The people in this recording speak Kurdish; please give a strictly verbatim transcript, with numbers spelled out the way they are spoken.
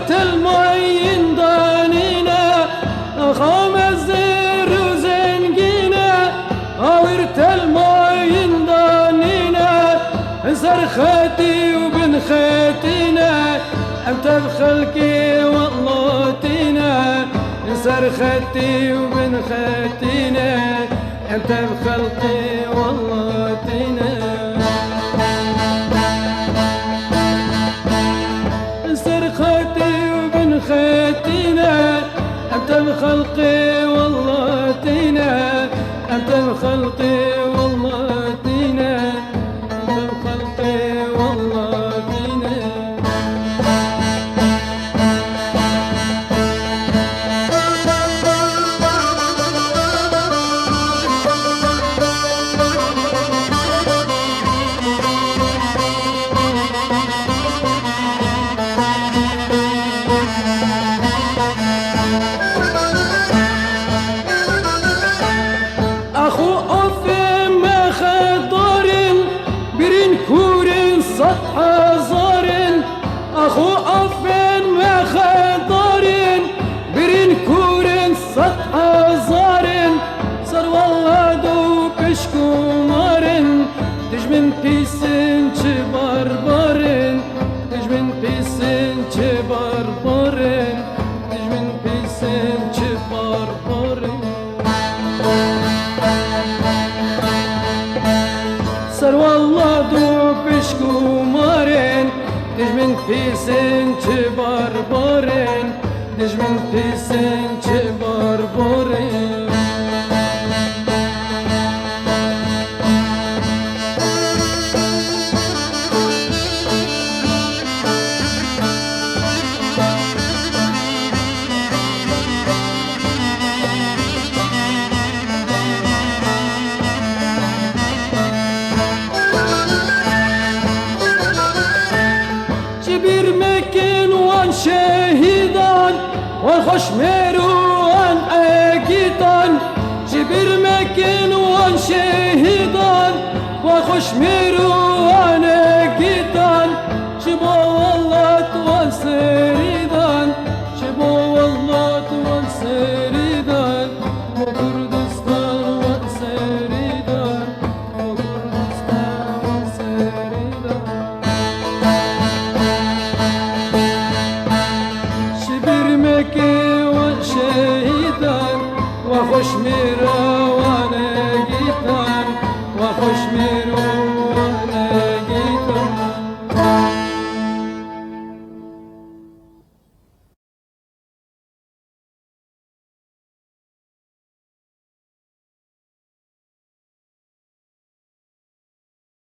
Telmayîn danîne, axa me zêr û zengîne, awir telmayîn danîne, ser xetî û bin xetîne, em tev xelkê welatîne, ser xetî û bin xetîne, em tev xelkê welatîne. Ser xetî û bin xetîne, em tev xelkê welatîne, em tev xelkê welatîne, em tev xelkê welatîne. Axo afê me xedarên, birîn kûrên sed hezarên. Axo afên me xedarên, birîn kûrên sed hezarên. Ser welat û pişkumarên, dijmin pîsên çi barbarên, dijmin pîsên çi barbarên, dijmin pîsên çi barbarên. Ser welat û pişkumarên, dijmin pîsên çi barbarên, dijmin pîsên çi barbarên. Ji bîr mekin wan şehîdan, wan xweşmêr û wan egîtan. Ji bîr mekin wan şehîdan, wan xweşmêr û wan egîtan. Ji bo welat wan ser